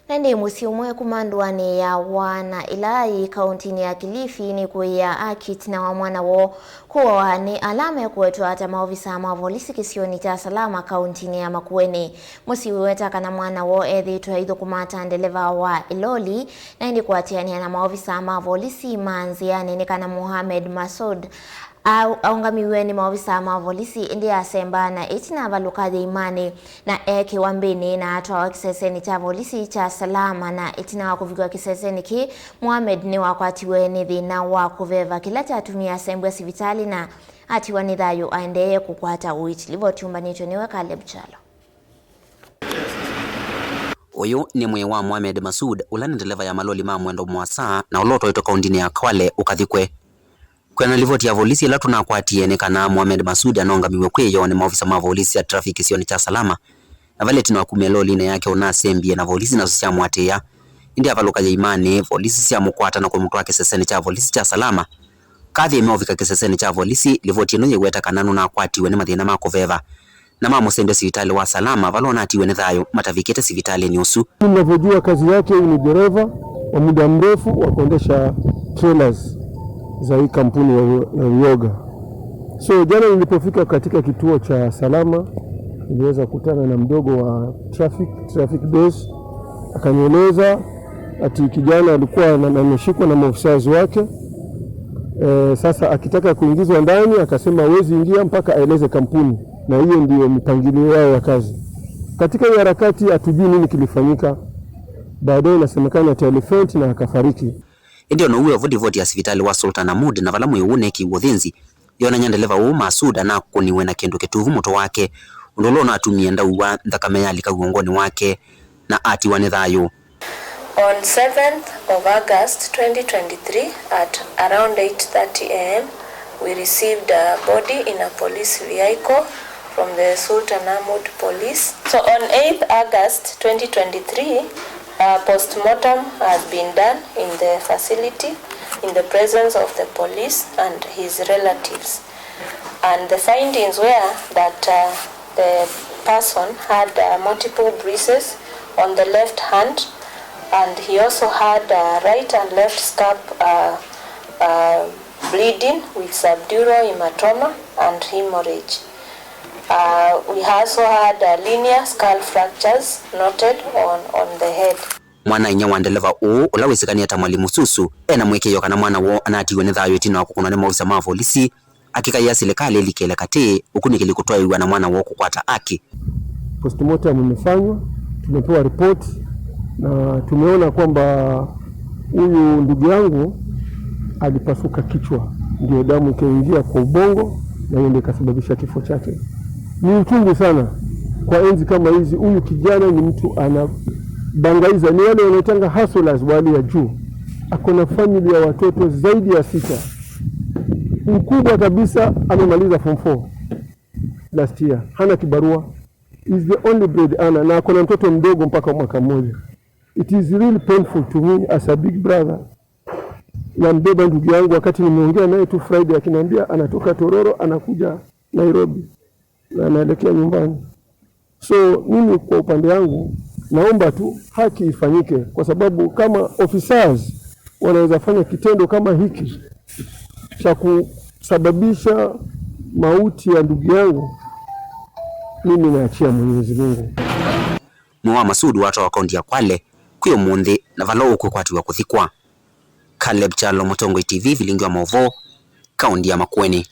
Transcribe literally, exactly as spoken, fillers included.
Na ĩndĩ mũsyĩ ũmwe kuma ndũanĩ ya Wa na ĩla yĩ kaũntinĩ ya Kilifi nĩkũĩĩa aki ĩtina wa mwana woo kũawa nĩ ala mekũwetwa ta maovisaa ma volisi kĩsionĩ kya Salama kaũntinĩ ya Makueni. Mũsyĩ ũiweta kana mwana woo ethĩĩtwe aithũkũma ta ndeleva wa ĩloli, na ĩndĩ kũatĩanĩa na maovisaa ma volisi ma nzĩanĩ nĩ kana Mohamed Masud Au-, aũngamiw'e nĩ maovisaa ma volisi, ĩndĩ asembaa na ĩtina avalũka yĩimanĩ na eekĩwa mbĩnĩ na atwawa kĩsesenĩ kya volisi kya Salama, na ĩtina wa kũvikwa kĩsesenĩ kĩĩ, Mohamed nĩwakwatiwe nĩ thĩna wa kũveva, kĩla kyatumie asembw'a sivitalĩ na atiwa nĩ thayũ aendeeye kũkwata ũiiti. Livoti yũmbanĩtw'e nĩwe Caleb Kyalo. Ũyũ nĩ mwĩĩ wa Mohamed Masud, ũla nĩ ndeleva ya maloli ma mwendo mũasa na ũla ũtwaĩtwe kaũntinĩ ya Kwale ũkathikwe. Kwĩana na livoti ya volisi ĩla tũnakwatie, nĩ kana Mohamed Masud anongamiw'e kwĩyoo nĩ maovisa ma volisi sya traffic kĩsionĩ kya Salama, na vala ĩtina wa kumya ĩlolinĩ yake ũnasembie na volisi nasyo syamũatĩĩa. Ĩndĩ avalũka yĩimanĩ, volisi syamũkwata na kũmũtwaa kĩsesenĩ kya volisi kya Salama. Kathi ĩmeũvika kĩsesenĩ kya volisi, livoti ĩno yĩweta kana nũnakwatiwe nĩ mathĩna ma kũveva na mamũsembya sivitalĩ wa Salama, vala ũnatiwe nĩ thayũ matavikĩte sivitalĩnĩ ũsu. Ninavyojua kazi yake, huyu ni dereva wa muda mrefu wa kuendesha trailers za hii kampuni ya, ya Ryoga. So, jana nilipofika katika kituo cha Salama, niliweza kukutana na mdogo wa traffic, traffic base. Akanieleza ati kijana alikuwa na-, ameshikwa na maofisa wake. Eh, sasa akitaka kuingizwa ndani, akasema hawezi ingia mpaka aeleze kampuni, na hiyo ndiyo mipangilio yao ya kazi. Katika hiyo harakati, hatujui nini kilifanyika. Baadaye inasemekana ati alifaint na akafariki. Ĩndĩ o na ũu wĩ o vo, livoti ya sivitalĩ wa Sultan Ahmud, na vala mwĩĩ ũũ ũneekiwe ũthĩnzi, yonany'a ndeleva ũũ Masud anakũniwe na kĩndũ kĩtuvu mũtwe wake, ũndũ ũla ũnatumie ndaua nthakame yalika w'ongonĩ wake na atiwa nĩ thayũ. On seventh of August twenty twenty-three, at around eight thirty a m, we received a body in a police vehicle from the Sultan Ahmud Police. So on eighth August twenty twenty-three, a postmortem has been done in the facility in the presence of the police and his relatives. And the findings were that, uh, the person had, uh, multiple bruises on the left hand, and he also had, uh, right and left scalp, uh, uh, bleeding with subdural hematoma and hemorrhage. Uh, we also had, uh, linear skull fractures noted on, on the head. Mwana-a-inyia wa ndeleva ũũ, ũla wĩsĩkanĩe ta Mwalimu Susu, e na mũĩkĩĩo kana mwana woo anatiwe nĩ thayũ ĩtina wa kũkũnwa nĩ maovisa ma volisi, akĩkaĩa silikalĩ ĩlikĩle katĩ ũkunĩkĩli kũtwaĩw'a na mwana woo kũkwata aki. Postmortem imefanywa, tumepewa report na tumeona kwamba huyu ndugu yangu alipasuka kichwa, ndio damu ikaingia kwa ubongo na hiyo ndio ikasababisha kifo chake. Ni uchungu sana kwa enzi kama hizi. Huyu kijana ni mtu anabangaiza, ni wale wanaitanga hustlers wa hali ya juu. Ako na family ya watoto zaidi ya sita. Mkubwa kabisa amemaliza form four last year, hana kibarua, is the only bread earner, na ako na mtoto mdogo mpaka mwaka mmoja. It is really painful to me as a big brother. Nambeba ndugu yangu, wakati nimeongea naye tu Friday, akiniambia anatoka Tororo, anakuja Nairobi na anaelekea nyumbani. So, mimi kwa upande wangu, naomba tu haki ifanyike, kwa sababu kama officers wanaweza fanya kitendo kama hiki cha kusababisha mauti ya ndugu yangu, mimi naachia Mwenyezi Mungu. Mwĩĩ wa Masud watwawa kaũnti ya Kwale kwĩ ũmũnthĩ, na vala ũkwĩkwatĩw'a kũthikwa. Caleb Kyalo, Mũtongoi T V, vilingi wa maũvoo, kaũnti ya Makueni.